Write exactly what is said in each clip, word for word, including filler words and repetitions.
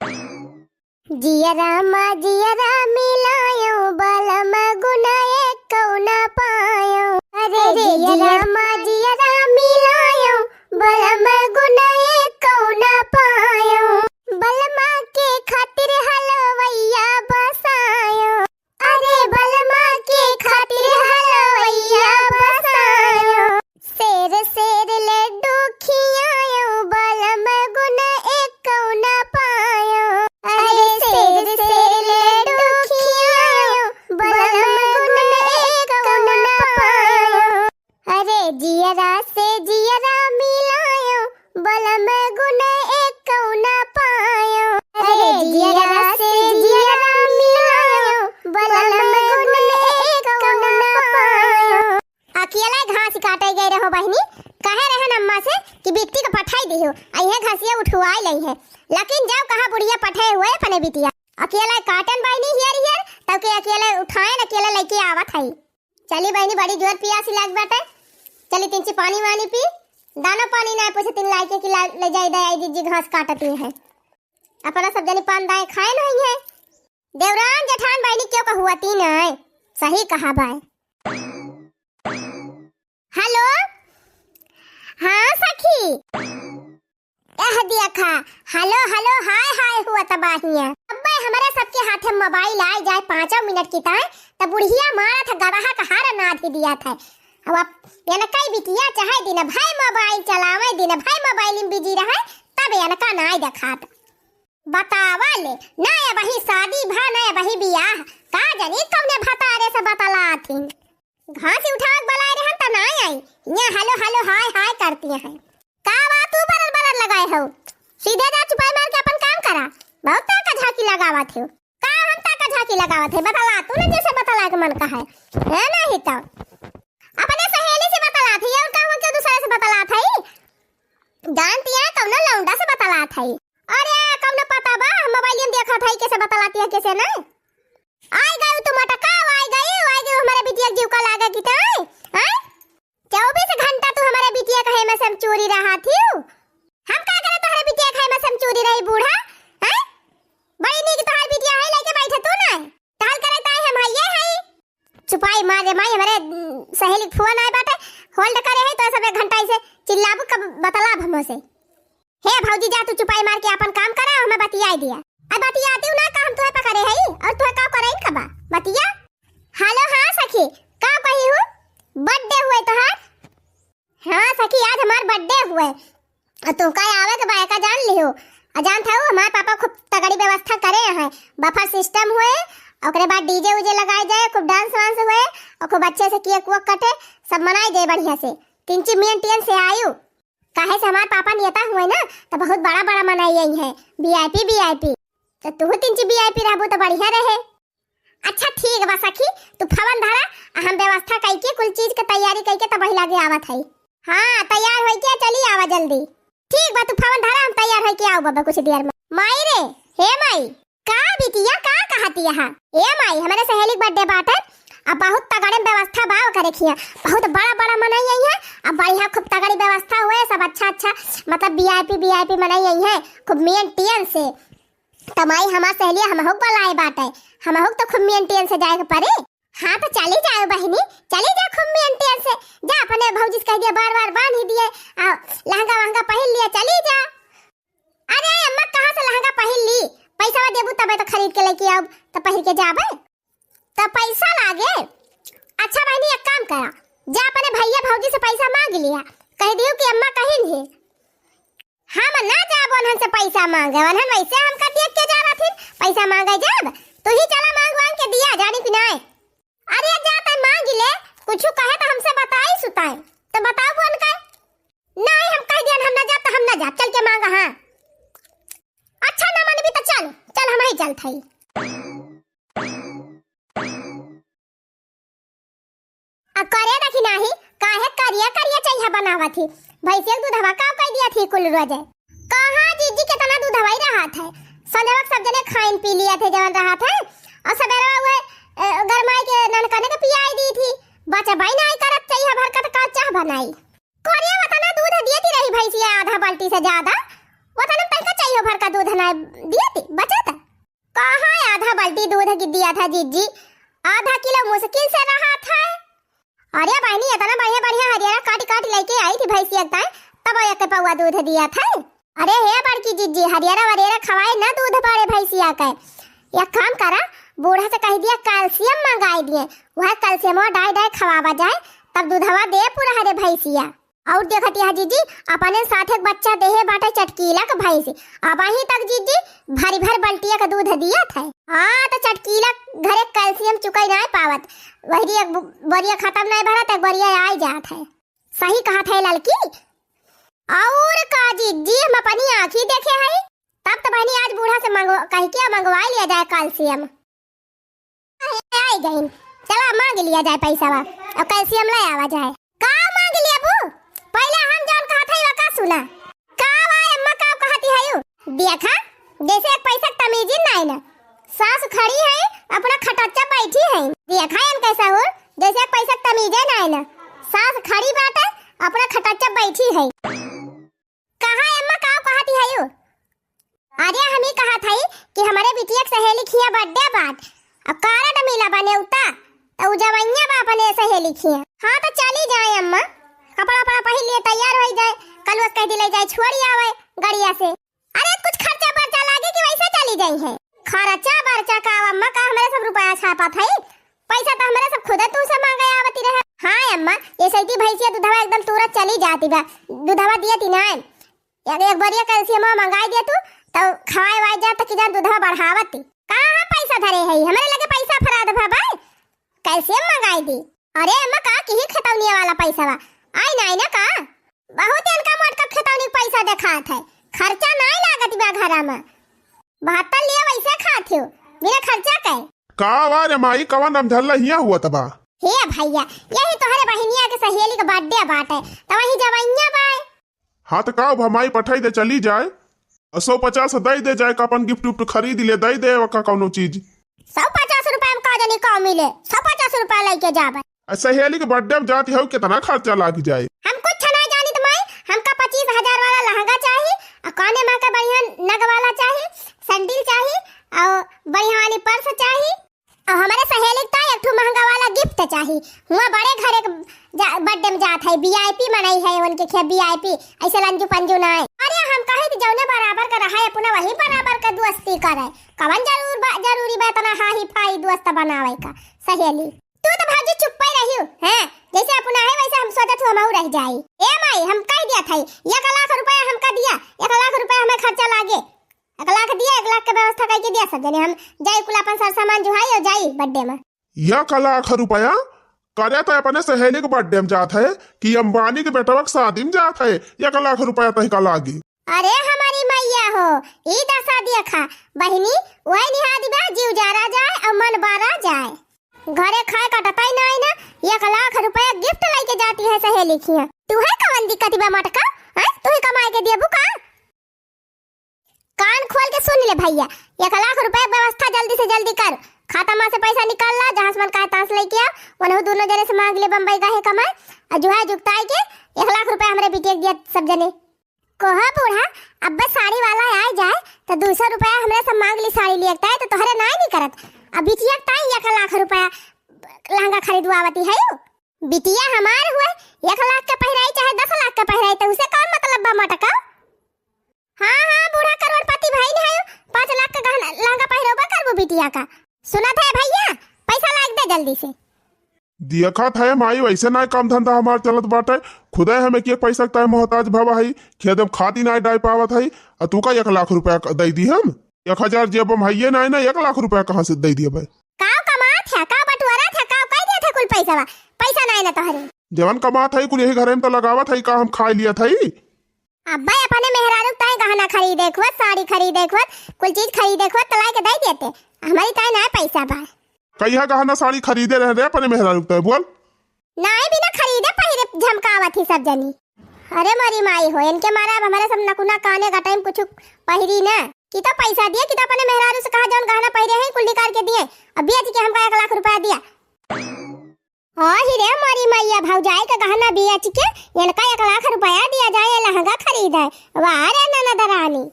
जियरा मा जियरा मिलायो, बलम गुन एकौ न पायो। अरे अरे जियरा जियरा मा जियरा मिलायो, बलम गुन एकौ न पायो। बलमा के खातिर हलवैया बसायो। अरे बलमा के खातिर हलवैया बसायो। सेर सेर लड्डू खियायो, बलम गुन एकौ न पायो। अरे सेर सेर लड्डू खियायो, बलम गुन एकौ न पायो। अरे जियरा से जियरा मिलायो, बलम गुन एकौ न पायो। अरे जियरा से जियरा मिलायो, बलम गुन एकौ न पायो। अकेला घास काटे गए रहो बहिनी, कहे रहन अम्मा से कि बिट्टी के पठाई दिहो, अइहे घासिया उठवाई लइहे। लेकिन जाओ कहाँ बुढ़िया पठे हुए अपने बिटिया। अकेला काटन बहिनी हियर हियर, तब के अकेले उठाएन, अकेले लइके आवत हई। चली बहिनी, बड़ी जोर पियासी लाग बाटे, चली तिनची पानी वानी पी। दानो पानी ना पूछे तिन लाइके कि ला-, ले जाई दे आई दीदी घास काटती है। अपना सब जनी पान दाए खाए नहीं है। देवरान जेठान बहिनी क्यों कहुआती नहीं, सही कहा बाय। हेलो, हाँ सखी, कह दिया खा, हेलो हेलो हाय हाय हुआ तबाहिया। अब्बे हमारे सबके हाथे मोबाइल आए जाए पाँचों मिनट की ताए, तब बुढ़िया मारा था गदहा का हार नाथ ही दिया था। अब आप यानी कई बिटिया चाहे दिन भाई मोबाइल चलावे, दिन भाई मोबाइल में बिजी रहे, तब इनका नाई देखात। बतावा ले, ना अबही शादी भा, ना अबही बियाह, का जानी कौने भतारे से बतलाथिन। घास उठावे के बलाए रहन त ना आई, यहाँ हेलो हेलो हाय हाय करती हैं। का बात तू बरर बरर लगाए हो? सीधे जा चुपाई मार के अपन काम करा, बहुत ताका झाकी लगावत हो। का हम ताका झाकी लगावत है? बतला तू ना जैसे बतला के मन का है, है नहीं तो अपने सहेली से बतलात है और का हुआ क्यों दूसरे से बतलात है? जानती है कौनो लौंडा से बतलात है। अरे कौनो पता बा, हम मोबाइल में देखत है कैसे बतलाती है कैसे नहीं। आई गई तू मटका, आई गई, आई गई हमारे बिटिया के जीव का लागे कि तय, हैं? चउबीस घंटा तू हमारे बिटिया कहे में से हम चूरी रहा थी। हम का करे तोहरे बिटिया कहे में से हम चूरी रही बूढ़ा, हैं? बड़ी नीक तोहर बिटिया है, लेके बैठे तू ना। ताल करे ताई हम हइये हई। चुपाई मार रे माई, हमरे, उम, सहेली के फोन आए बाटे, होल्ड करे है तो सब एक घंटा ऐसे चिल्लाबू कब बतलाब हमसे। हे भौजी जा तू चुपाई मार के अपन काम करा, हमें बतियाई दिया। अब बतियाती हूँ ना का हम तुहे पकड़े हई और तुहे का करे का बा? बतिया। हेलो हाँ सखी, का कही हूँ? बर्थडे हुए तोहार? हाँ सखी आज हमार बर्थडे हुए। और तू का आवे के बा एका जान लिहो। और जानत हऊ हमार पापा खूब तगड़ी व्यवस्था करे हैं। बफर सिस्टम हुए, ओकरे बाद डीजे उजे लगाए जाए, खूब डांस वांस हुए और खूब अच्छे से केक वेक कटे, सब मनाए जाए बढ़िया से। तिनची मेंटेन से आयु। काहे से हमार पापा नेता हुए ना, तो बहुत बड़ा बड़ा मनाई आई है, वीआईपी वीआईपी। तो तू तिनची वीआईपी रहबू तो बढ़िया रहे। अच्छा ठीक बा सखी, तू फोन धरा, आ हम व्यवस्था कइके कुल चीज के तैयारी कइके तब वही लागे आवत हई। हाँ तैयार होइके चली आवा जल्दी। ठीक बा तू फोन धरा, हम तैयार होइके आऊ बाबा कुछ देर में। माई रे, हे माई। का बिटिया का कहती है? ए माई हमरे सहेली के बर्थडे बाटे, अब बहुत तगड़े व्यवस्था बा ओकरे खिया, बहुत बड़ा बड़ा मनई आई है, अब बढ़िया खूब तगड़ी व्यवस्था हुए, सब अच्छा अच्छा मतलब वीआईपी वीआईपी मनई आई है, खूब मेंटेन से। त माई हमार सहेलिया हमहू के बुलाए बाटे, हमहू के तो खूब मेंटेन से जाए के पड़े। हाँ तो चली जाओ बहिनी, चली जा खूब मेंटेन से, जा अपने भौजी से कह दिया बार बार बांध ही दिए, आ लहंगा वहंगा पहन लिया, चली जा। अरे अम्मा कहाँ से लहंगा पहन ली, पैसा देबू तबे तो खरीद के लेके आऊ तो पहन के जाबे। तो पैसा लागे? अच्छा बहिनी एक काम करा, जा अपने भैया भौजी से पैसा मांग लिया, कह दियो कि अम्मा कहिन है। हम ना जाब उन्हन से पैसा मांगे, उन्हन वैसे हमका देख के जा रहथिन, पैसा मांगे जाब? तू ही चला मांग वांग के दिया, जानी कि नाय? अरे जा तै मांग ले, कुछ कहे तो हमसे बताई सुताए, तो बताओ बोन का? नहीं हम कह दिया हम ना जाब, तो हम ना जाब, चल के मांगा। हाँ अच्छा ना मनबी तो चल, चल हम ही चलत हई। आ करे देखी नाही, काहे करिया करिया चइहा बनावत ही? भैंसिया के दूधवा का कइ दिया थी कुल रोजे? कहाँ जीजी केतना दूधवा ही रहत है, संझवा के सब जने खाइन पी लिया थे जवन रहत है, और सबेरवा हुए, अ, गरमाई के ननकने के पियाई दी थी, बचबाई नाही करत चइहा भर का तो का चाह बनाई। करिया वतना दूध दियती रही भैंसिया आधा बाल्टी से ज्यादा, वतना तनिका चइहो भर का दूध ना दिया थी, बचा था। कहाँ आधा बाल्टी दूध की दिया था जीजी, आधा किलो मुश्किल से रहा था। अरे बहिनी, इतना बढ़िया बढ़िया हरियरा काटी काटी लेके आई थी भैंसिया के ताई, तब एक पौवा दूध दिया था। अरे हे बड़की जीजी, हरियरा वरियरा खवाए ना दूध बड़े भैंसिया के। एक काम करा, बूढ़ा से कह दिया कैल्शियम मंगाई दिए, वह कैल्शियमवा डाई डाई खवावा जाए, तब दूधवा दे पूरा हरे भैंसिया। और देखत यह जीजी, अपने साथ एक बच्चा देहे बाटे चटकीला के भैंस, अबहीं तक जीजी भरी भर बल्टिया के दूध दिया था। हाँ, तो चटकीला घरे कैल्शियम चुकाई नाई पावत, वही एक ब-, बोरिया खत्म नाई भरत, एक बोरिया आई जात है। सही कहा था ललकी। और का जीजी, हम अपनी आँखी देखे है, तब तो बहनी आज बूढ़ा से मंगवा, कह के मंगवा लिया जाए कैल्शियम। आई गईन, चला मांग लिया जाए पैसा, अब कैल्शियम ले आवा जाए। का मांग लिया बू? पहले हम जान कहा था, का सुना? का वा अम्मा, का कहती है यू? देखा, जैसे एक पैसा के तमीज ही नाई ना। सास खड़ी है, अपना खटच्चा बैठी है। देखा एन कैसा हो, जैसे एक पैसा के तमीज ही नाई ना। सास खड़ी बाटे, अपना खटच्चा बैठी है। कहा अम्मा, का कहती है यू? अरे हम ही कहत हई कि हमरे बिटिया के सहेली खिया birthday बात, अब card मिला बा नेउता, त उ जवइया बा अपने सहेली खिया। हाँ त चली जाए अम्मा, कपड़ा उपड़ा पहिर लिए तैयार होई जाए, कलुआ से कह दी ले जाए छोड़ी आवे गड़िया से। अरे कुछ खर्चा बर्चा लागे कि वैसे चली जाई है? खर्चा बर्चा का अम्मा, का हमरे सब रुपया छापत है? पैसा त हमरे सब खुदे तू से मांगे आवती रहे। हाँ अम्मा, ये सैती भैंसिया दूधवा एकदम तुरत चली जाती बा, दूधवा दिए ती ना। एक, एक बोरिया कैल्शियम मंगाई दे तू, तो खवाए वाए जा, तो कि जान दूधवा बढ़ावती। कहाँ पैसा धरे है? हमरे लगे पैसा फराद भा बाय, कैल्शियम मंगाई दी। अरे अम्मा, का किही खतौनिया वाला पैसा बा? आई नाई ना का? बहुत इनका मोटका खतौनी पैसा देखात है, खर्चा नाई लागत बा घरा में। बहत्तर लिए वैसे खात हो, बिना खर्चा के। का वा रे माई, कवन रमझल्ला हिया हुआ तबा? हे भैया, यही तोहरे बहिनिया के सहेली के birthday बाटे, त वही जवइया बाय। हाँ, त का भा माई पठाई दे, चली जाए। अ, सौ पचास दई दे जाए, का अपन gift उफ्ट खरीद ले, दई दे ओका कौनो चीज। सौ पचास रुपया में का जानी का मिले, सौ पचास रुपया लेके जाबे। अ, सहेली के birthday में जाती हऊ, कितना खर्चा लाग जाए? हम कुछ ना जानित माई, हमका पच्चीस हजार वाला लहंगा चाही, अ, काने में का बढ़िया नग वाला चाही, sandal चाही, अ, बढ़िया वाली purse चाही। अ, हमरे सहेली का एक ठो महंगा वाला gift चाही। हुआ बड़े घरे के जा-, birthday में जात है, VIP मनई है, उनके खे VIP, ऐसे लंजू पंजू ना है। अरे हम कहे कि जौने बराबर का रहा है, अपना वही बराबर का दोस्ती करे। कवन जरूर बा, जरूरी बा इतना हाई फाई दोस्त बनावे का सहेली? तू तो भौजी चुप्पे रहियो, हैं? जैसे अपना है वैसे हम सोचत हूँ हमहू रह जाई। ए माई, हम कह दिया था, एक लाख रुपया हमका दिया, एक लाख रुपया हमें खर्चा लागे। एक लाख दिया, एक लाख के व्यवस्था करके दिया सब जने। हम जाई कुल अपन सर सामान जुहाई और जाई birthday में। एक लाख रुपया? करे तो अपने सहेली के birthday में जात है कि अंबानी के बेटवा के शादी में जात है, एक लाख रुपया तहिका लागी। अरे हमारी मैया हो, ई दशा देखा बहिनी, वही निहादी बा, जीव जारा जाए और मन बारा जाए। घरे खाए कटता ही ना, ना, एक लाख रुपया gift लेके जाती है सहेली खिया। तू है कवन दिक्कत बा मटका? हैं? तू ही कमाए के देबू का? कान खोल के सुन ले भैया, एक लाख रुपया के व्यवस्था जल्दी से जल्दी कर। खाता मा से पैसा निकाल ला, जहाँ से मन कहे तहाँ से लेके आ, वनहु दोनों जने से मांग ले बम्बई गए कमाए, और जो है जुगताई के एक लाख रुपया हमरे बिटिया के दिया सब जने। कोहा बूढ़ा, अब साड़ी वाला आए जाए तो दो सौ रुपया हमरे से मांग ली साड़ी लिया ताई, तो तोहरे नाई नहीं करत। अब बिटिया ताई एक लाख रुपया लहंगा खरीदवावती है यू। बिटिया हमार हुए, एक लाख के पहिराई चाहे दस लाख के पहिराई, तो उसे कौन मतलब बा मटका? हाँ, हाँ, बूढ़ा करोड़पति भई न है, पाँच लाख का गहना लहंगा पहिरौबा करबू बिटिया का। सुनत है भैया, पैसा लाग दे जल्दी से। देखत है माई, वैसे ना काम धंधा हमार चलत बाटे, खुदे हमें के पैसा के ताई मोहताज भवा है, खेत में खादी ना डाल पावत है, आ तू का एक लाख रुपया क-, दे दी हम? एक हजार जेब में हइये ना, ना, एक लाख रुपया कहाँ से दे दिए भाई? का कमात है, का बटुआरत है, का कह दिया था कुल पैसा, पैसा ना ना तोहरे। जवन कमात है कुल यही घरे में तो लगावत है, का हम खाए लिया था ही? अब्बा अपने मेहरारू ताई गहना खरीदे खुआ, साड़ी खरीदे खुआ, कुल चीज खरीदे खुआ, तलाई के दे देते। हमारी ताई ना पैसा बा। कहिया गहना साड़ी खरीदे रहे रे अपने मेहरारू ताई, बोल? नाई बिना खरीदे पहिरे झमकावत ही सब जनी। अरे मोरी माई हो, इनके मारा अब हमारे सब नकुना काने का टाइम कुछ पहिरी ना। कि तो पैसा दिए, कि तो अपने मेहरारू से कहा जौन गहना पहिरे हैं कुल निकाल के दिए। अब बेच के हमका एक लाख रुपया दिया। ओ ही रे मोरी मैया, भौजाई का गहना बेच के इनका एक लाख रुपया दिया जाए, ये लहंगा खरीदे। वाह रे ननद रानी।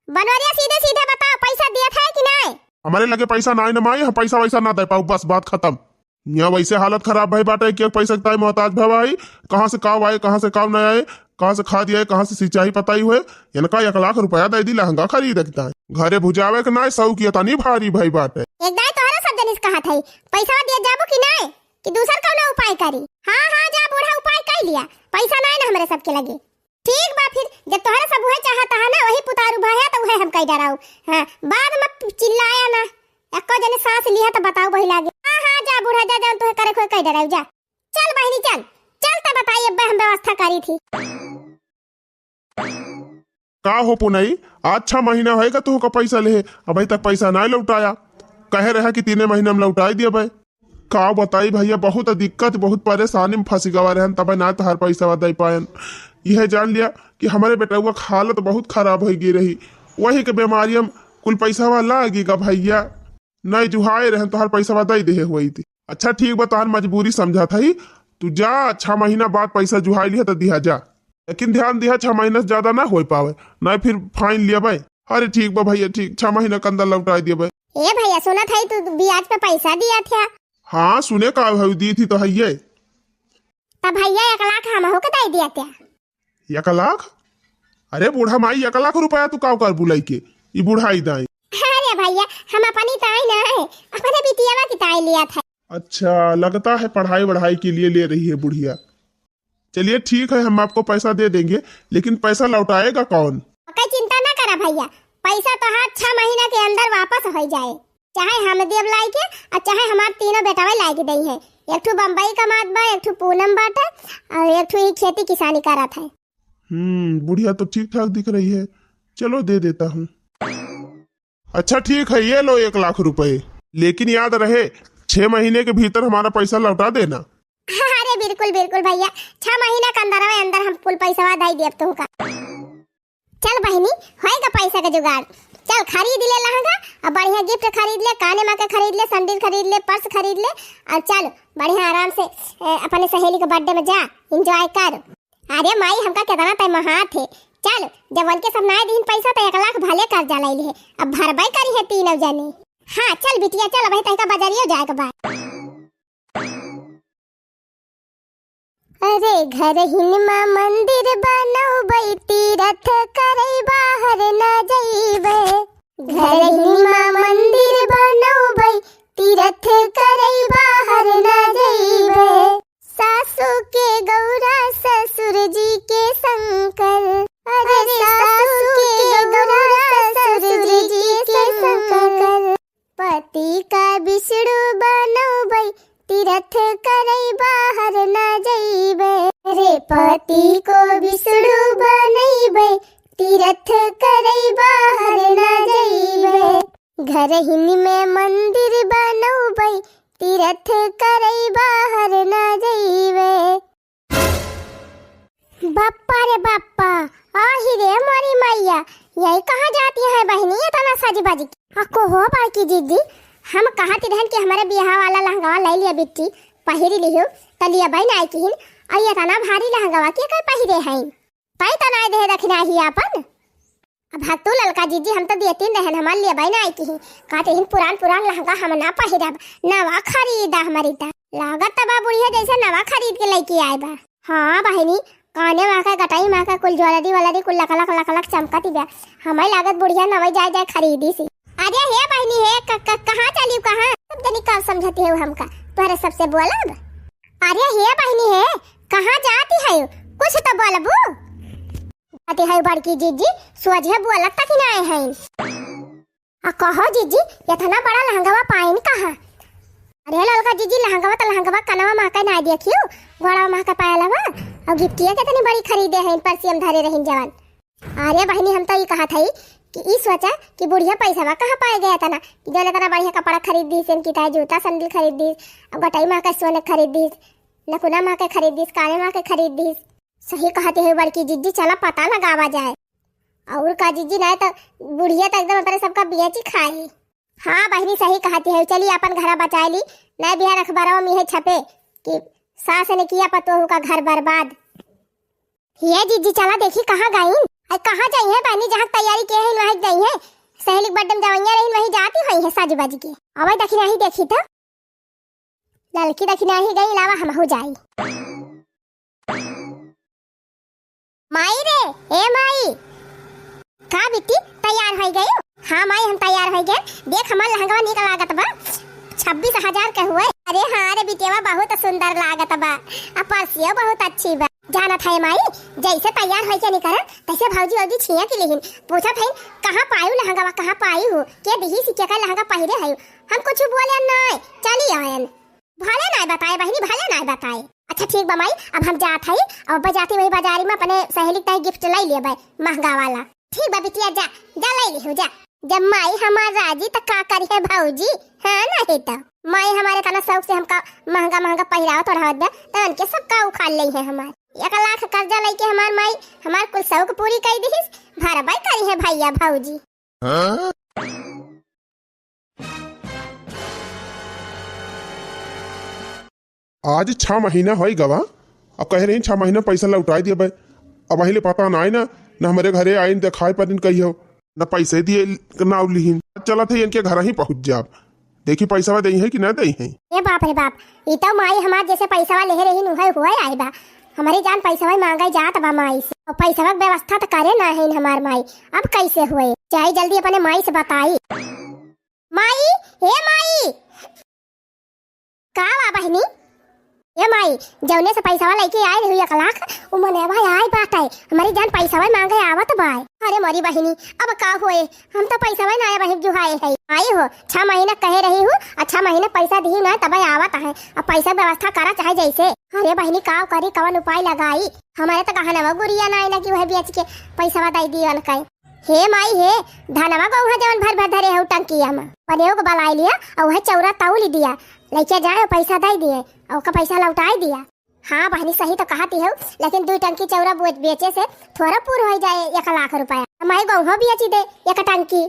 बनवरिया, सीधे सीधे बताओ, पैसा दियत है कि नाहीं? हमरे लगे पैसा नाहीं न माई, हम पैसा वैसा ना दे पाऊ, बस बात खतम। यहाँ वैसे हालत खराब भई बाटे कि एक पैसा के ताई मोहताज भवा है, कहाँ से काव आए, कहाँ से काव न आए, कहाँ से खाद आए, कहाँ से सिंचाई पताई हुए, इनका एक लाख रुपया दे दी लहंगा खरीदे के ताई। घरे भुजावे के नाहीं, सौ की तनी भारी भई बाटे। एक दाई तोहरा सब जनिस कहत है, पैसा दिए जाबू कि नाहीं, कि दूसर कौनो उपाय करी? हाँ, हाँ, जा बूढ़ा, उपाय कर लिया, पैसा नाहीं ना हमरे सबके लगे। ठीक बा फिर, जब तोहरा सब उहे चाहत है ना, वही पुतारू भाई है, तो उहे हम कह डराऊ। हाँ, बाद में चिल्लाया ना, एको जने सांस लिया तो बताऊ वही लागे। हाँ, हाँ, जा बूढ़ा, जा, जा, तुहे करे खोए कह डराऊ, जा। चल बहिनी, चल, चल, तब बताई, अब हम व्यवस्था करी थी। का हो पुनई, आज छह महीना होएगा तुहका पैसा लेहे, अभी तक पैसा नाहीं लौटाया। कहे रहा कि तीने महीना में लौटाई दिया भाई। का बताई भैया, बहुत दिक्कत, बहुत परेशानी में फंसी गवा रहन, तब ना तोहार पैसा दे पायन। यह जान लिया कि हमरे बेटउआ के हालत बहुत खराब होइ गई रही, वही के बीमारी में कुल पैसा लागी गा भैया। नाहीं जुहाए रहन, तोहार पैसा दे देहे हुई थी। अच्छा ठीक बा, तोहार मजबूरी समझत हई, तू जा, छह महीना बाद पैसा जुहाई लिहा तो दिहा जा, लेकिन ध्यान दिहा, छह महीना से ज्यादा ना हो पावे, नाहीं फिर फाइन लिया भाई। अरे ठीक बा भैया, ठीक, छह महीना के अंदर लौटाई दिया भाई। ए भैया, सुनत हई तू ब्याज पे पैसा दिया था? हाँ, सुने का है, दी थी तो है ये। तब भैया, एक लाख हमहू के दे दिया था। एक लाख? अरे बूढ़ा माई, एक लाख रुपया तू का कर बुलाई के? ई बुढ़ाई दाई। अरे भैया, हम अपनी ताई ना है, अपने बिटियावा की ताई लिया था। अच्छा, लगता है पढ़ाई वढ़ाई के लिए ले रही है बुढ़िया। चलिए ठीक है, हम आपको पैसा दे देंगे, लेकिन पैसा लौटाएगा कौन? ओकर चिंता ना करा भैया, पैसा तोहार छह महीना के अंदर वापस हो जाए, चाहे हम देब लाई के और चाहे हमार तीनों बेटवे लाई के दई है। एक ठू बम्बई कमात बा, एक ठू पूनम बाटे और एक ठू ही खेती किसानी करत है। हम्म, बुढ़िया तो ठीक ठाक दिख रही है, चलो दे देता हूँ। अच्छा ठीक है, ये लो एक लाख रुपए, लेकिन याद रहे छह महीने के भीतर हमारा पैसा लौटा देना। अरे बिल्कुल बिल्कुल भैया, छह महीना के अंदर अंदर हम कुल पैसा दे देब तुमका। चल बहिनी, होएगा पैसा का जुगाड़। चल खरीद ले लहंगा, अब बढ़िया गिफ्ट खरीद ले, काने मा के खरीद ले, सैंडल खरीद ले, पर्स खरीद ले, और चल बढ़िया आराम से ए, अपने सहेली के बर्थडे में जा, एंजॉय कर। अरे माई, हमका केतना तय महात है। चल, जब उनके सब नाय दीन पैसा तो एक लाख भले कर्जा ले ले, अब भरबे करी है तीनों जने। हाँ चल बिटिया चल, अबही तहका बजरियो जाए के बा। अरे घर हिनमा मंदिर बनौबै, तीरथ करै बाहर ना जइबै। घर हिनमा मंदिर बनौबै, तीरथ करै बाहर ना जइबै। सासू के गौरा ससुर जी के शंकर, अरे सासू के गौरा ससुर जी के शंकर। पति का विष्णु बनौबै, तीरथ करै बाहर ना जइबै। रे पति को विष्णु बनैबै, तीरथ करै बाहर ना जइबै। घर हिन में मंदिर बनौबै, तीरथ करै बाहर ना जइबै। बप्पा रे बप्पा, आही रे मोरी मैया, यही कहाँ जाती है बहिनी इतना सज बज के? आ को हो बड़की दीदी, हम कहत रहन कि हमारे बियाह वाला लहंगवा ले लिया बिट्टी, पहिर लिहू, त लिया बहन आई किहिन, और ये इतना भारी लहंगवा के कर पहिरे हैं? तई त नाय देहे दखिना ही आपन। अब हाँ तू ललका जीजी, हम तो दिए तीन रहन, हमार लिए बहन आई किहिन, कहते हिन पुरान पुरान लहंगा हम ना पहिरब, नवा खरीदा हमारी ता। लागत त बा बुढ़िया जैसे नवा खरीद के लेके आए बा। हाँ बहिनी, काने मा के, गटाई मा के, कुल ज्वेलरी वलरी कुल लक लक लक लक चमकत बा। हमें लागत बुढ़िया नवई जाए जाए खरीदी सी। अरे हे बहिनी हे, क-, क-, कहाँ चली, कहाँ? सब जनी का समझती है हमका, तोहरे सबसे बोलब। अरे हे बहिनी हे, कहाँ जाती है, कुछ तो बोलबू। अति है बड़की जीजी, सोझे बोलत तक ना आए हैं। आ कहो जीजी, इतना बड़ा लहंगवा पाइन कहाँ? अरे ललका जीजी, लहंगवा त लहंगवा, कनवा महके ना देखियो, गोड़वा महके पायलवा, और गिफ्टिया कितनी बड़ी खरीदे हैं, परसियम धरे रहिन जवान। अरे बहिनी, हम तो ई कहत हई कि ई सोचा कि बुढ़िया पैसवा कहाँ पाए गया तना, कि जौन इतना बढ़िया कपड़ा खरीद दीस, इनकी ताई जूता सैंडल खरीद दीस, अब गटई महके सोने खरीद दीस, नकुना महके खरीद दीस, काने महके खरीद दीस। सही कहते हो बड़की जीजी, चला पता लगावा जाए। और का जीजी, नहीं तो बुढ़िया तो एकदम अपने सबका बेची खाई। हाँ बहिनी, सही कहती है, चली अपन घरा बचाए ली, नहीं बिहान अखबारों में है छपे कि सास ने किया पतोहू का घर बर्बाद। ये जीजी, चला देखी कहाँ गई। अरे कहाँ जाई है बहिनी, जहाँ तैयारी किहे हैं वहीं जाई है। सहेली के birthday में जवनिया रही वहीं जाती हुई है सज बज के। अबे दखिनाही देखी तो, ललकी दखिनाही गई, लावा हमहू जाई। माई रे, ए माई। का बिट्टी, तैयार होइ गयू? हाँ माई, हम तैयार होइ गए। देख हमार लहंगवा निक लागत बा, छब्बीस हजार के हुए। अरे हाँ रे बिटियावा, बहुत सुंदर लागत बा, आ पर्सियो बहुत अच्छी बा। जानत है माई, जैसे तैयार होइ के निकरन, तैसे भौजी औजी छिया की लिहिन। पूछत है, "कहाँ पायू लहंगवा, कहाँ पायू हो? के दिही सी, के का लहंगा पहिरे है?" हम कुछ बोले नाय, चली आयन। भले नाय बताए बहिनी, भले नाय बताए। अच्छा ठीक बा माई, अब हम जात हई, अब बजाती वही बाजारी में अपने सहेली के ताई gift लाई लेबे महंगा वाला। ठीक बा बिटिया, जा, जा लाई लिहू, जा। जब माई हमार राजी त का करी है भौजी, हाँ नहीं तो। माई हमारे तना शौक से हमका महंगा महंगा पहिरावत ओढ़ावत बा, त उनके सब का उखाड़ लई है हमार। एक लाख कर्जा लेके हमार माई हमार कुल शौक पूरी कई दिहिस, भरबे करी है भैया भौजी। हाँ? आज छह महीना होइ गवा, अब कहे रही छह महीना पैसा लौटाई दिया बे। अब अहिले पता ना आई ना, ना हमरे घरे आइन देखाई परिन कहियो, ना पैसे दिए ना लिहिन। चलत है इनके घर ही पहुँच जाब, देखी पैसा दई है कि ना दई है। ए बाप रे बाप, ई तो माई हमार जैसे पैसा लेहे रही उहे हुए आई बा। हमारी जान पैसा मांगे जात बा माई से, और पैसा व्यवस्था तो करे ना है हमार माई, अब कैसे हुए? जाई जल्दी अपने माई से बताई। माई, हे माई। का बा बहिनी? ए माई, जौने से पैसवा लेके आए रही एक लाख, उ मने भाई आई बाटे, हमारी जान पैसवा मांगे आवत बा। अरे मोरी बहिनी, अब का होए, हम तो पैसवा ना आए बहिन जुहाए है। आई हो, छह महीना कहे रही हूँ, और छह महीना पैसा दी ना तब आवत है, अब पैसा व्यवस्था करा चाहे जैसे। अरे बहिनी का करी, कवन उपाय लगाई, हमारे तो गहनवा गुरिया ना आए ना कि वह बेच के पैसवा दे दी उनके। हे माई हे, धनवा गौहा जवन भर भर धरे हऊ टंकिया में, पनेऊ के बलाई लिया, और वह चौरा तौली दिया, लेके जाए, पैसा दे दिए, और ओका पैसा लौटाए दिया। हाँ बहिनी, सही तो कहती हऊ, लेकिन दुई टंकी चौरा बो-, बेचे से थोड़ा पूर हो जाए एक लाख रुपया। माई गौहा बेची दे एक टंकी,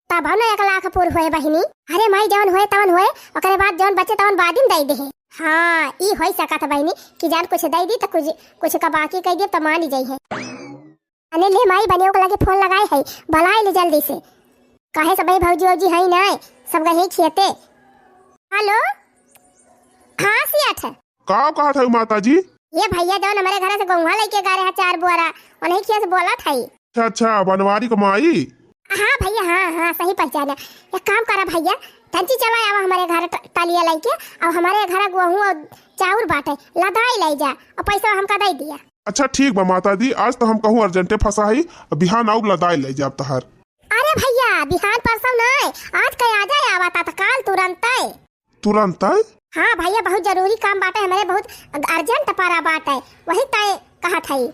तब ना एक लाख पूर होए बहिनी। अरे माई, जवन होए तवन होए, ओकरे बाद जवन बचे तवन बाद में दे दे। हाँ, ई हो सकत बहिनी कि जान कुछ दे दी तो कुछ, कुछ का बाकी कह दे तो मान जाई है। अने ले माई, बनेऊ के लगे फोन लगाए है, बुलाए ले जल्दी से। काहे सब भौजी औजी है ना, सब गए खेते। हेलो, हाँ सेठ। का कहत है माता जी? ये भैया जौन हमारे घर से गौहा लेके गा रहे चार बोरा, उन्हीं खेत बोलत है। अच्छा अच्छा, बनवारी क माई। हाँ भैया, हाँ हाँ, सही पहचाना। एक काम करा भैया, तंची चला आवा हमारे घर ट-, टलिया लेके, और हमारे घर गेहूं और चाउर बाटे, लदाई ले जा और पैसा हमका दे दिया। अच्छा ठीक बा माता जी, आज तो हम कहूँ अर्जेंटे फंसा हई, बिहान आउब लदाई ले जाब तहार। अरे भैया, बिहान परसों नाय, आज के आजा आवा तत्काल तुरंते। तुरंते? हाँ भैया, बहुत जरूरी काम बाटे हमरे, बहुत अर्जेंट परा बाटे, वही तय कहत हई।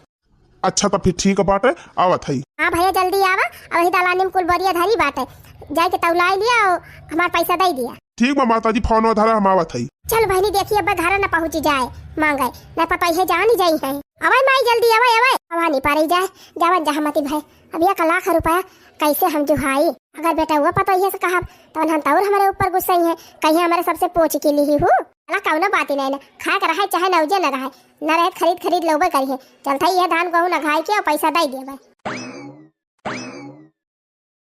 अच्छा तो फिर ठीक बाटे, आवत हई। हाँ भैया जल्दी आवा, अब वही दलानी में कुल बोरिया धरी बाटे, जाए के तौलाई लिया और हमार पैसा दे दिया। ठीक बा माता जी, फोन धरा, हम आवत हई। चल बहिनी, देखी अब घर न पहुँची जाए मांगे, न पता इहे जानी जाई है। अवै माई, जल्दी अवै, अवै, अवा नहीं पारी जाए, जावन जहाँ मती भाई। अब एक लाख रुपया कैसे हम जुहाई? अगर बेटा हुआ पता इहे से कहब, तो हम तौर हमारे ऊपर गुस्सा ही है, कहीं हमारे सबसे पूछ के ली हूँ। अला कौनो बात ही नहीं ना, खाए के रहे चाहे नौजे न रहे, न रहे खरीद खरीद लोबे करिए। चलता ये धान गेहूँ न घाई के और पैसा दे दिए भाई।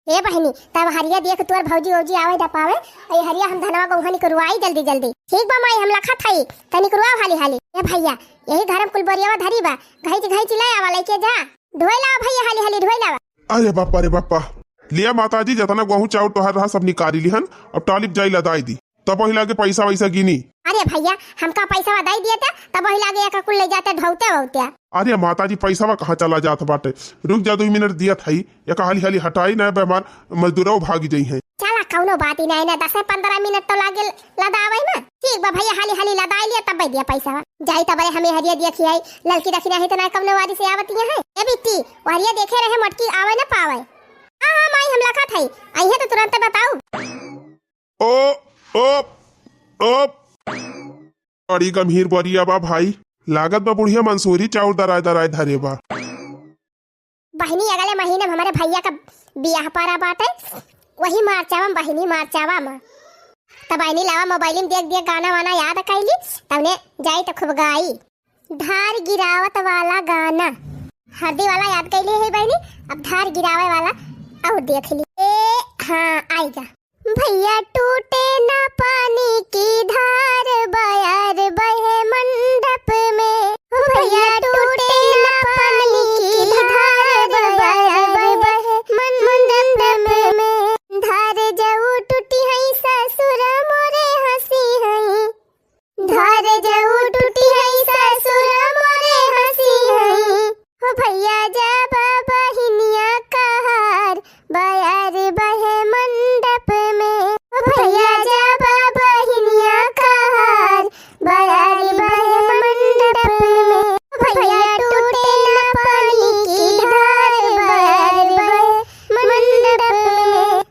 ए बहिनी, तब हरिया देख तोर भौजी औजी आवे डपावे, ए हरिया हम धनवा गौहा निकरवाई जल्दी जल्दी। ठीक बा माई, हम लखत हई, तनी निकरवाओ हाली हाली। ए भैया, यही घर में कुल बोरियावा धरी बा, घाई घाई चिल्लाए आवा लेके जा। ढोए लावा भैया हाली हाली ढोए लावा। अरे बापा रे बापा, लिया माता जी, जतना गेहूं चाउर तोहार रहा सब निकारी लिहन, अब टालिप जाई लदाई दी। तब वही लागे पैसा वैसा गिनी। अरे भैया, हमका पैसा दे दिए थे, तब वही लागे एक कुल ले जाते ढौते वौते। अरे माता जी, पैसावा कहाँ चला जात बाटे? रुक जा, दो मिनट दियत हई, एक हाली हाली हटाई ना, बेमार मजदूरवा भागी जाई हैं। चला, कौनो बात ही नहीं ना, दस से पन्द्रह मिनट तो लागे लदावे में। ठीक बा भैया, हाली हाली लदाई लिया, तब दिया पैसा। जाई तब हमें हरिया दिया खियाई, ललकी दखिना है तो ना कौनो वारी से आवतिया है। ए बिट्टी, वो हरिया देखे रहे मोटकी आवे ना पावे। हाँ हाँ माई, हम लखत हई, आई है तो तुरंत बताऊ। ओ, ओ, ओ। बड़ी गंभीर बोरिया बा भाई, लागत बा बुढ़िया मंसूरी चाउर दराय दराय धरे बा। बहिनी, अगले महीने में हमारे भैया का बियाह परा बाटे, वही मार्चावा में बहिनी, मार्चावा में। तब बहिनी लावा मोबाइल में देख देख गाना वाना याद कैली, तब ने जाई तो खूब गाई। धार गिरावत वाला गाना। हरदी वाला याद कइले है बहिनी, अब धार गिरावे वाला और देख ली। ए, हाँ, आइगा। भैया टूटे ना पानी की धार, बयार बहे मंडप में। भैया टूटे ना पानी की धार, बयार बहे मंडप में। धार जऊ टूटी है ससुर मोरे हँसी है। धार जऊ टूटी है ससुर मोरे हँसी है। हो भैया जाबा बहिनिया कहार, बयार बहे मंडप में। हो भैया जाबा बहिनिया कहार, बयार बहे मंडप में। हो भैया टूटे ना पानी की धार, बयार बहे मंडप में।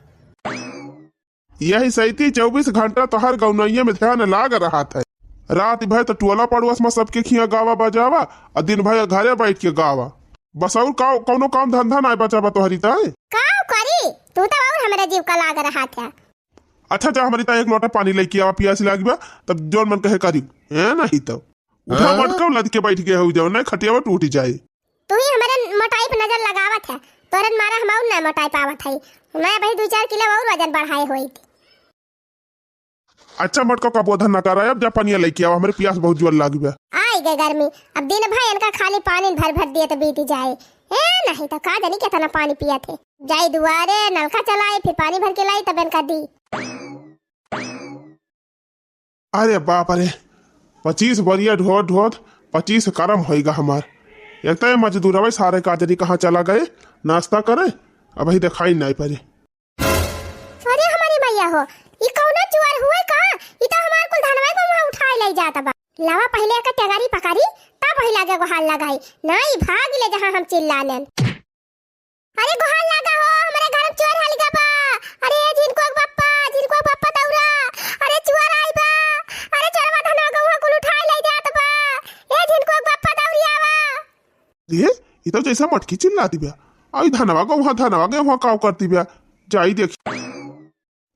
यही सैती चउबीस घंटा तोहर गौनइया में ध्यान लाग रहत है। रात भर तो टोला पड़ोस में सबके खिया गावा बजावा, और दिन भर घरे बैठ के गावा। बस और का, कौनो काम धंधा नाय बचा बा तोहरी ताय? का करी? तू तो और हमरे जीव का लाग रहत है। अच्छा जा हमरी ताय एक लोटा पानी लेके आवा, पियास लागी बा, तब जौन मन कहे करी। ए नहीं तो। उठा हाँ? मटका लद के बैठ गए हो जाओ, नहीं खटियावा टूट जाए। तू ही हमरे मोटाई पे नजर लगावत है, तोरे मारा हम और ना मोटाई पावत है। मैं भाई दो चार किलो और वजन बढ़ाए होई थी। अच्छा मटका का बोधन ना करा, अब जा पनिया लेके आओ, हमरे पियास बहुत जोर लागी बा। आई गए गर्मी, अब दिन भर इनका खाली पानी भर भर दिए तो बीत जाए। ए नहीं तो का जानी कितना पानी पिया थे। जाई दुआरे नलका चलाई, फिर पानी भर के लाई, तब इनका दी। अरे बाप रे, पच्चीस बरिया ढोत ढोत पच्चीस करम होइगा हमार। एक तो ये मजदूर अबे सारे काजरी कहाँ चला गए नाश्ता करे, अबही देखाई नहीं पड़े। अरे हमारी मैया हो, ई कौनो चुअर हुए का? ई तो हमार कुल धनवा को वहाँ उठाए ले जात बा। लावा पहले एकर टेंगारी पकड़ी, तब वही लागे गोहार लगाई। नहीं भाग ले जहाँ हम चिल्लानेन। अरे गोहार लागा हो, हमरे घर में चोर हलिगा बा। अरे झिनकोक बप्पा, झिनकोक बप्पा दौरा। अरे चोर आई बा। अरे चोरवा धनवा गौहा कुल उठाए ले जात बा। ए झिनकोक बप्पा दौरी आवा। ये, ई तो जैसे मटकी चिल्लाती बा। आई धनवा गौहा, धनवा गौहा काव करती बा। जाई देखी।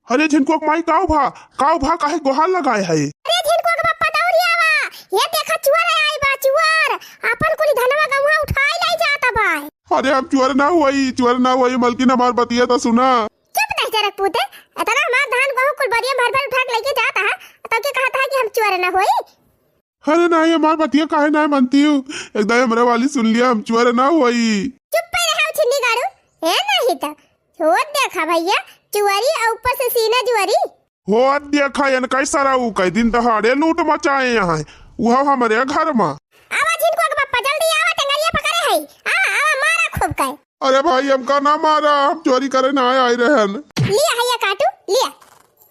अरे झिनकोक माई, काव भा, काव भा, काहे गोहार लगाए है? अरे झिनकोक बप्पा दौरी आवा, ये देखा चुअर आई बा, चुअर। अपन कुली धनवा गौहा उठाए ले जात बा। अरे हम चुअर ना हुई, चुअर ना हुई, मलकिन हमार बतिया तो सुना। चुप दहिजरक पूते, इतना हमार धान गहूँ कुल बरिया भर भर उठा के लेके जात है, तब के कहत है कि हम चुअर ना हुई? अरे नहीं, हमार बतिया काहे ना मानती हूँ? एक दाई हमरे वाली सुन लिया, हम चुअर ना हुई। चुप पे रहा छिन्नी गाड़ू, ए नहीं तो। होत देखा भैया, चुअरी और ऊपर से सीना जुअरी। होत देखा, एन कैसा रहू, कई दिन दहाड़े लूट मचाए यहाँ, उहो हमरे घर मा। आवा झिनकोक बप्पा, जल्दी आवा, टेंगरिया पकड़े है। आवा, आवा, मारा खूब कहे। अरे भाई, हमका ना मारा, हम चोरी करे ना आए रहन। लिया है ये काटू, लिया।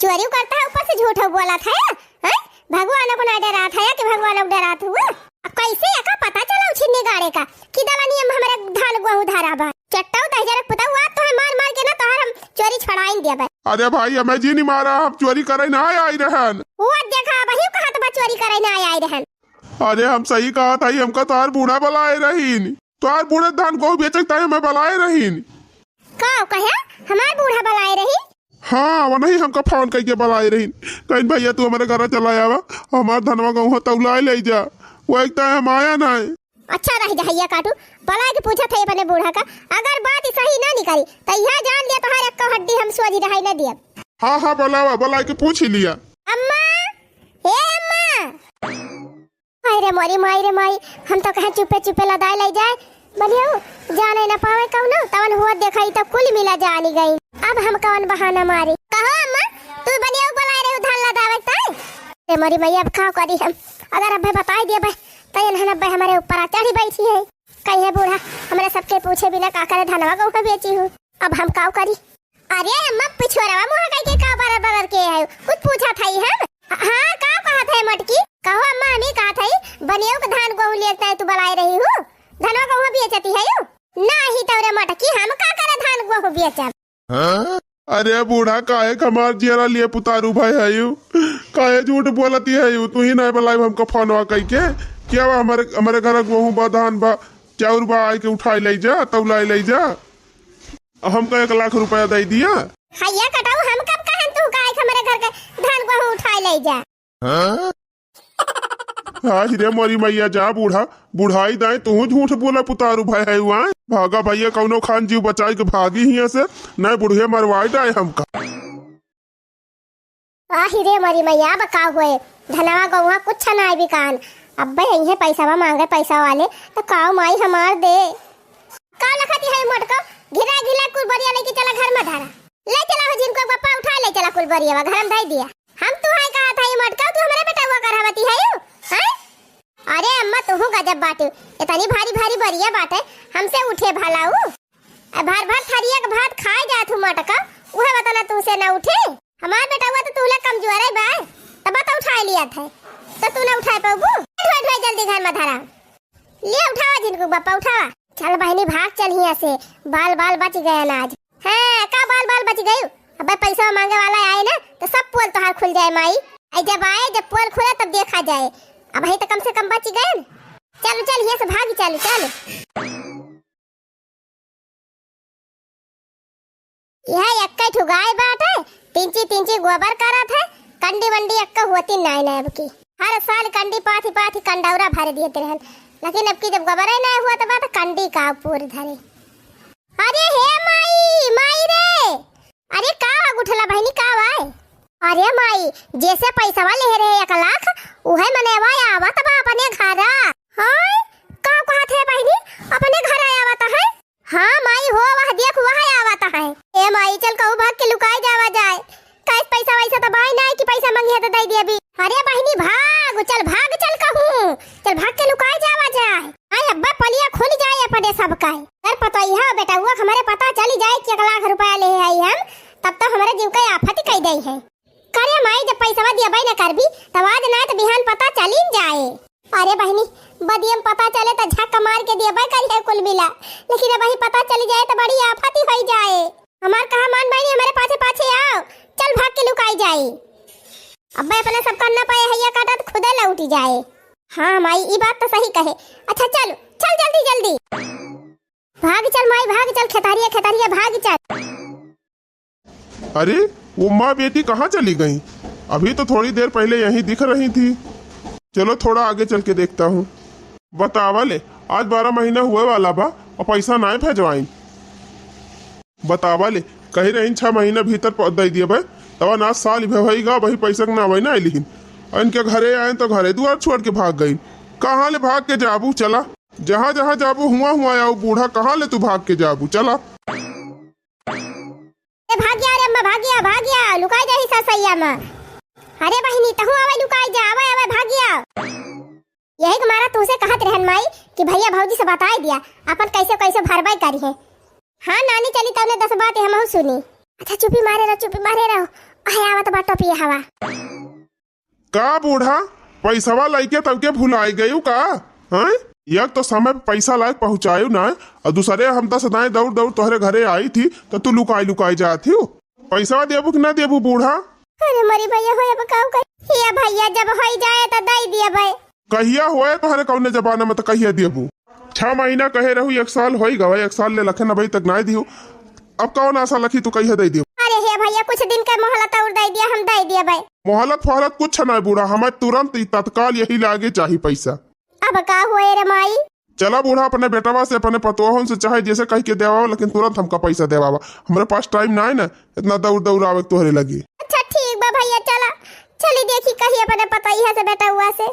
चोरी करता है, ऊपर से झूठ बोलत है, हैं? भगवान को ना डरात है कि भगवान को डरात हुआ? अब कैसे एका पता चला छिन्नी गाड़े का कि दलनिया में हमरे धान गहूँ धरा बा? चट्टाऊ दहिजरक पुताऊ, आज तोहे मार मार के ना तोहर हम चोरी छड़ाइन देबे। अरे भाई, हमें जी नहीं मारा, हम चोरी करे ना आए रहन। वो देखा, वही कहत बा चोरी करे ना आए रहन। अरे हम सही कहत हई, हमका तोहार बूढ़ा बलाए रहीन। तोहार बूढ़े धान गहूँ बेचे के ताई हमें बलाए रहीन। का कहे? हमार बूढ़ा बलाए रहीन? हाँ, वनही हमका फोन कइके बलाए रहीन। कहिन, "भैया, तू हमरे घरा चला आवा, हमार धनवा गहूँ तौलाए ले जा।" वो एक ताई हम आया ना है। अच्छा रह जा, हैया काटू, बलाए के पूछत है अपने बूढ़ा का। अगर बात सही ना निकली, तो यह जान लिया, तोहार एक हड्डी हम सोझी रहे ना दियब। हाँ, हाँ, बलावा, बलाए के पूछ ही लिया। अम्मा, ए अम्मा। हाय रे मोरी माई रे माई, हम तो कहे चुपे चुपे लदाए ले जाए। बनियो, जाने न पावे कौनो, तवन हुआ देखाई तो कुल मिला जानी गई। अब हम कवन बहाना मारी? कहो अम्मा, तू बनियो बुलाए रहे धान लदावे ताई? रे मोरी माई, अब का करी हम? अगर अबे बताई दिए बे, तो इन्हन अबे हमारे ऊपर आ चढ़ी बैठी है। कहीं है बूढ़ा, हमरे सबके पूछे बिना का करे धनवा गहूँ बेची हूँ। अब हम का करी? अरे अम्मा, पिछोरवा मुँह कइके का बरर बरर के आयो? कुछ पूछत हई हम। ह-, हाँ, का कहत है मोटकी? कहो अम्मा, हम ही कहत हई, बनियो के धान गहूँ लेत है तू बलाए रही हूँ। धनवा गहूँ बेचती है यू? नाही तौरे मोटकी, हम का करे धान गहूँ बेचब? अरे बूढ़ा, काहे के हमार जियरा लिए पुतारू भाई है यू? काहे झूठ बोलती है यू? तू ही नहीं बलाए हमका फोनवा कइके। क्या बा हमारे, हमारे घर गहूँ बा, धान बा, चाउर बा, आइके उठाई ले जा, तौलाई ले जा। हमका एक लाख रुपया दे दिया। हैया कटाऊ, हम कब कहन तू का आइके हमरे घर के धान गहूँ उठाई ले जा? हाँ? हाय रे मोरी मैया, जा बूढ़ा, बुढ़ाई दाएँ तू झूठ बोला पुतारू भय है हुआ। भागा भैया, कौनो खान जीव बचाई के भागी हियाँ से, नहीं बुढ़िया मरवाई दाएँ हमका। आहि रे मोरी मैया, अब का होए? धनवा गौवा कुछ नाय बिकान। अब्बे अइहे पैसावा मांगे पैसा वाले, त काव माई हमार दे। का लखती है मोटको? घिरा घिला कुल बोरिया लेके चला घर में धरा। ले चला हो जिनको बप्पा उठा ले चला कुल बोरिया घर में धई दिया। हम तू है कहा था ये मोटको, तू हमरे बेटवा कर हवती है यू? हैं? अरे अम्मा, तुहू गजब बाटे, इतनी भारी भारी बरिया बाटे, हमसे उठे भला ऊ? आ भर भर थरिया के भात खाए जात हूँ मोटका, उहे बतना तुमसे ना उठे। हमार बेटवा तो तुहले कमजोर है बा, तब तो उठाए लिया था, तो तू ना उठाए पाबू। ढोए ढोए जल्दी घर में धरा, ले उठावा जिनको बप्पा उठावा। चल बहिनी भाग चल हियाँ से, बाल बाल बच गए ना आज। हाँ, का बाल बाल बच गयू? अबे पैसा मांगे वाला आए ना, तो सब पोल तोहार खुल जाए माई। आई जब आए, जब पोल खुले तब देखा जाए। अब ही तो कम से कम बच गए न। चल चल, हियाँ से भाग चल चल। यह एक्के ठो गाय बाटे, तिंची तिंची गोबर करत है, कंडी वंडी एक्का होती नाय ना अब की। हर साल कंडी पाथी पाथी कंडौरा भर दिए रहन, लेकिन अब की जब गोबर ही नाय हुआ तो बात कंडी का पूर धरे। अरे हे माई, माई रे, अरे का हुआ गुठला बहिनी, का हुआ है? अरे माई, जैसे पैसवा ले रहे एक लाख, उहे मनवा आवत बा अपने घरा। हाँ, का कहत है बहिनी, अपने घर आवत है? हाँ माई हो, वह देख, वह आवत है। ए माई, चल कहूँ भाग के लुकाई जावा जाए। कैस पैसा वैसा तो बाई ना कि पैसा मंगी है तो दे दे अभी। अरे बहिनी भाग, चल भाग, चल कहूँ, चल भाग के लुकाई जावा जाए। आई अब्बा पलिया खुल जाए अपने सब का। अगर पतोहिया बेटउआ हमारे पता चली जाए कि एक लाख रुपया ले आई हम, तब तो हमारे जीव का आफत ही कई दई है। करे माई, जब पैसवा दियबे न करबी, तब आज ना तो बिहान पता चली जाए। अरे बहिनी, बदियम पता चले तो झक मार के दियबे करी है कुल मिला, लेकिन अब वही पता चली जाए तो बड़ी आफत ही होई जाए। हमार कहा मान बहिनी, हमारे पाछे पाछे आओ, चल भाग के लुकाई जाए। अब्बे अपना सब करना पाए हैया काटा तो खुदे लौटी जाए। हाँ माई, ई बात तो सही कहे। अच्छा चल, चल जल्दी जल्दी। भाग चल माई, भाग चल, खेतहरिया खेतहरिया भाग चल। अरे, वो माँ बेटी कहाँ चली गई? अभी तो थोड़ी देर पहले यहीं दिख रही थी। चलो थोड़ा आगे चल के देखता हूँ। बतावा ले, आज बारह महीना हुए वाला बा और पैसा नाय भेजवाइन। बतावा ले, कही रही छह महीना भीतर प-, दे दियबे, तब ना साल भे भई गा, वही पैसा के ना वही ना लिहिन। और इनके घरे आए तो घरे दुआर छोड़ के भाग गई। कहाँ ले भाग के जाबू? चला, जहाँ जहाँ जाबू हुआ हुआ आओ बूढ़ा, कहाँ ले तू भाग के जाबू? चला। ए भाग्या रे अम्मा, भाग्या, भाग्या, लुकाई जाही ससैया में। अरे बहिनी, तहू आवे, लुकाई जा, आवे, आवे, भाग्या। यही के मारा तुमसे कहत रहन माई कि भैया भौजी से बताई दिया, अपन कैसे कैसे भरबाई करी है। हाँ नानी, चली तौने दस बात हमहू सुनी। अच्छा चुपी मारे रहो, चुपी मारे रहो। आया आवत बा टोपिया हवा। का बूढ़ा, पैसवा लइके तबके भुलाई गयू का? हैं? एक तो समय पे पैसा लायक पहुँचायू ना, और दूसरे हम दस दाएँ दौड़ दौड़ तोहरे घरे आई थी, तो तू लुकाई लुकाई जात ही। पैसवा देबू कि ना देबू बूढ़ा? अरे मरी भैया, होए अब काऊ कर? हे भैया, जब होई जाए तो दई दिया भाई। कहिया होए तोहरे कौने जमाना में, तो कहिया देबू? छह महीना कहे रहू, एक साल होई गवा, एक साल ले लखे न अबही तक नाय दियो। अब कौन आशा लखी तू कहिया दे दियो? अरे हे भैया, कुछ दिन के मोहलत और दे दिया, हम दे दिया भाई। मोहलत फोहलत कुछ ना बूढ़ा, हमें तुरंत ही तत्काल यही लागे चाही पैसा। अब का हुए रे माई? चला बूढ़ा, अपने बेटवा से, अपने पतोहन से, चाहे जैसे कह के देवावा, लेकिन तुरंत हमका पैसा देवावा। हमरे पास टाइम ना है ना, इतना दौड़ दौड़ आवे तोहरे लगे। अच्छा ठीक बा भैया, चला, चली देखी कही अपने पतोहिया से, बेटवा से।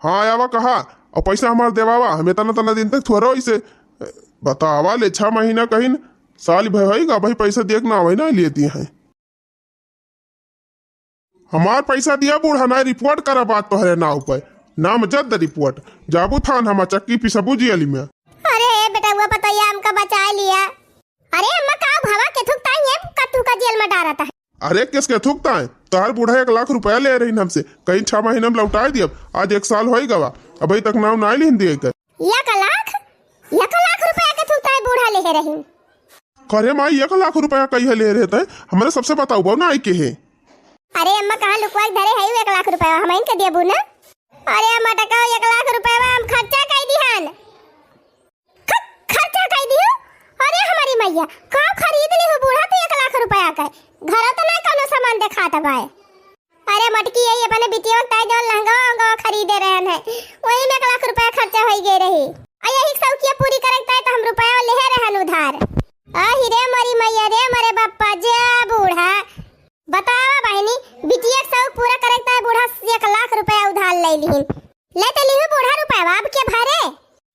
हाँ, आवा कहा, और पैसा हमार देवावा, हम इतना तना दिन तक थोड़ा इसे बतावा ले, छह महीना कहीं साल भर होई गा, भाई पैसा देख ना आवे ना लेती हैं। हमार पैसा दिया बूढ़ा, ना रिपोर्ट करा बात तोहरे नाव पे, नाम जद रिपोर्ट, जाबू थान हमार चक्की पिसबू जियली में। अरे बेटा, वो पतोहिया हमका बचा लिया। अरे अम्मा, का भवा के थुकता है, का तू का जेल में डारत है? अरे किसके थुकता है? तोहर बूढ़ा एक लाख रुपया ले रही हमसे, कहीं छह महीना में लौटाए दियब। आज एक साल होई गवा, अबही तक नाव नाय लिहन दिए कर। एक लाख? एक लाख रुपया के थुकता है बूढ़ा ले रही। करे माई, एक लाख रुपया कहिया ले रहे तय? हमरे सबसे बताऊ बा ना आई के है। अरे अम्मा, कहाँ लुकवा के धरे है एक लाख रुपया? हम इनके देबू ना। अरे अम्मा, टका एक लाख रुपया हम खर्चा कई दिहन। ख-, खर्चा कई दियो? अरे हमारी मैया, का खरीद ली हो बूढ़ा तू एक लाख रुपया के? घर तो नहीं कोनो सामान देखात बाय। अरे ए मटकी, यही अपने बिटिया के ताई जौन लहंगा वहंगा खरीदे रहन है, वही में एक लाख रुपया खर्चा होई गए रही। आ यही सौकिया पूरी करे के ताई तो हम रुपया लेहे रहन उधार। आही रे मोरी मैया रे, मोरे बप्पा, जे बूढ़ा। बतावा बहिनी, बिटिया के शौक पूरा करे के ताई बूढ़ा से एक लाख रुपया उधार ले लिहिन। ले तो लिहू बूढ़ा रुपया, अब के भरे?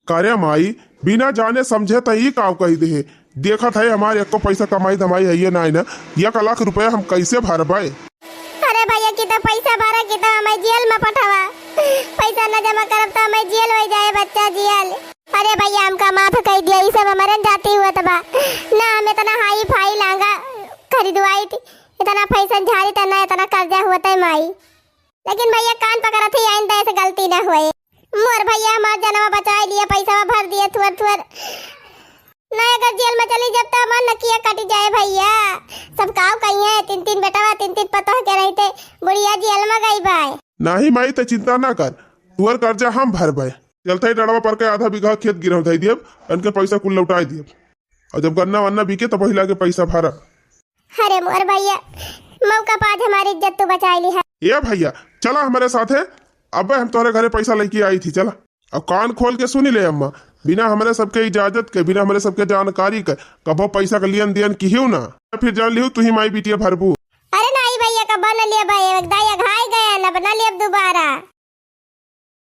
का रे माई, बिना जाने समझे त ई काव कही देहे। देखत है हमार एको पैसा कमाई धमाई है ये नाई ना, एक लाख रुपया हम कैसे भरबे? अरे भैया, कि तो पैसा भरा, कि तो हमें जेल में पठावा। पैसा न जमा करब तो हमें जेल हो जाए, बच्चा जेल। अरे भैया, हमका माफ कर दिया, ई सब हमारे जाती हुआ तबा ना, हम इतना हाई फाई लहंगा खरीदवाई थी, इतना फैशन झाड़ी तना, इतना कर्जा हुआ तय माई। लेकिन भैया, कान पकड़त ही, आइंदा ऐसे गलती ना होए। मोर भैया, हमार जनवा बचाए लिए, पैसा भर दिए थुअर थुअर। ना अगर जेल में चली जब तो हमार नकिया कट जाए भैया। सब काव कहिए, तीन तीन बेटवा, तीन तीन पतोह के रहते बुढ़िया जेल में गई बाय। नाही माई, ते चिंता ना कर, तुअर कर्जा हम भरबे। चलते ही डड़वा पर के आधा बीघा खेत गिरव धई दियब, इनके पैसा कुल लौटाई दियब। और जब गन्ना वन्ना बिके तब वही लागे पैसा भरब। अरे मोर भैया, मौका पाज हमारी इज्जत तू बचाई ली है। ए भैया, चला हमारे साथे, अबे हम तोहरे घरे पैसा लेके आई थी, चला। अब कान खोल के सुनी ले अम्मा, बिना हमरे सबके इजाजत के, बिना हमरे सबके जानकारी के कबो पैसा के लियन दियन किहियो ना। फिर जान लिहू तू ही माई बिटिया भरबू। अरे नाही भैया, कबो न लिया भाई, एक दाई अघाई गया, अब न लियब दोबारा।